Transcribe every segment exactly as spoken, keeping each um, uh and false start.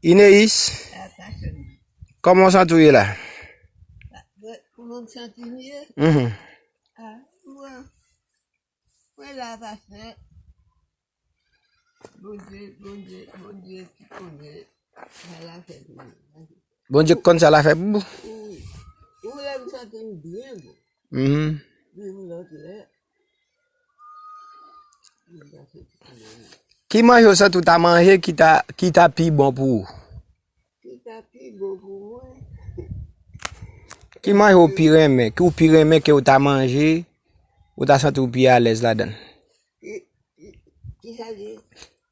Ineis, kòman w santi w ye la? Kòman m santi m ye? Mhm. Ah, mwen, mwen la pastè. Bondye, Bondye, Bondye ki konnen sa l ap fè pou mwen. Bondye k konn sa l ap fè pou ou. Wi. Ou lè m santi m byen bon. Mhm. Vin lòt lè. Ki manje w santi w ta manje ki ta, ki ta pi bon pou ou? Ki ta pi bon pou mwen? Ki manje w pi renmen, ki w pi renmen ke w ta manje, ou ta santi w pi alèz ladan l? Ki, ki, ki sa di?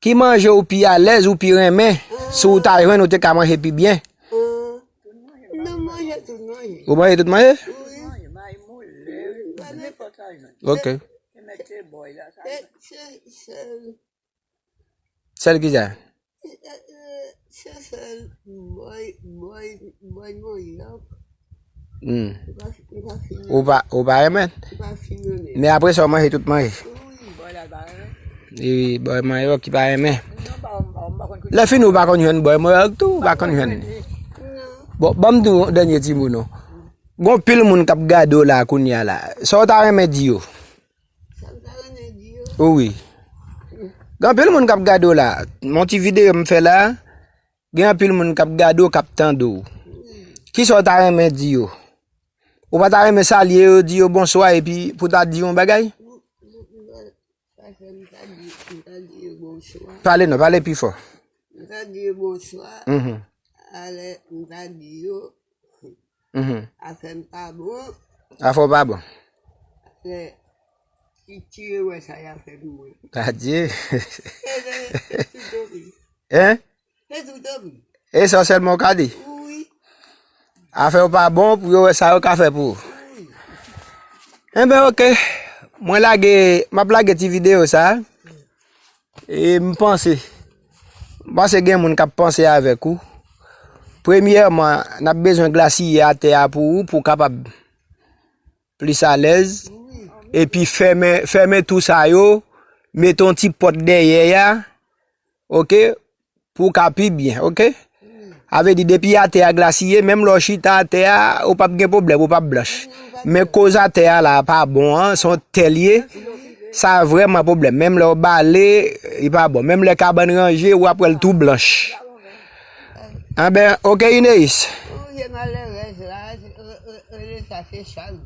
Ki manje w pi alèz, ou pi renmen, si w ta jwenn, ou te ka manje pi byen? Ah, non, manje tout manje. Ou manje tout manje? Wi. Ok. Se, se, se, Sèl ki sa? Se sèl bòy, bòy, bòy mwen yo. Hmm. Ou pa, ou pa renmen? Men apre sa, w manje tout manje. Wi, bòy mwen yo ki pa renmen. Lè fini, ou pa konn jwenn bòy mwen yo tou, ou pa konn jwenn. Bon, ban m di w yon dènye ti mo non. Gon pil moun k ap gade w la kounye a la. Sa w ta renmen di yo? Sa m ta renmen di yo. Wi. Gen anpil moun k ap gade w la. Yon ti videyo m fè la, gen anpil moun k ap gade w, k ap tande w. Kisa w ta renmen di yo? Ou pa ta renmen salye yo, di yo bonswa, epi pou ta di yon bagay? Pale non, pale pi fò. M ta di yo bonswa. Mhm. Alè, m ta di yo, mhm, afè m pa bon. Afè w pa bon. Afè, ki, ki rewè sa y ap fè pou mwen. Adye. Se, se, se tout opi. Hein? Se tout opi. E sa sèlman w ka di? Wi. Afè w pa bon pou yo wè sa yo ka fè pou ou. Wi. Enben, ok. Mwen lage, m ap lage ti videyo sa. E m panse, m panse gen moun k ap panse avèk ou. Premyèman, n ap bezwen glasiye atè a pou ou, pou w kapab plis alèz. Epi fèmen, fèmen tou sa yo, mete yon ti pòt dèyè a, ok, pou w ka pi byen, ok? A vle di, depi atè a glasiye, menm lè w chita atè a, ou p ap gen pwoblèm, ou p ap blanch. Men koz atè a la pa bon an, se yon tè l ye, sa vrèman pwoblèm. Menm lè w bale, li pa bon. Menm lè kabann ranje, w ap wè l tou blanch. Anben, ok, Ineis. Ou vye malerèz la, e, e, e, sa se chal.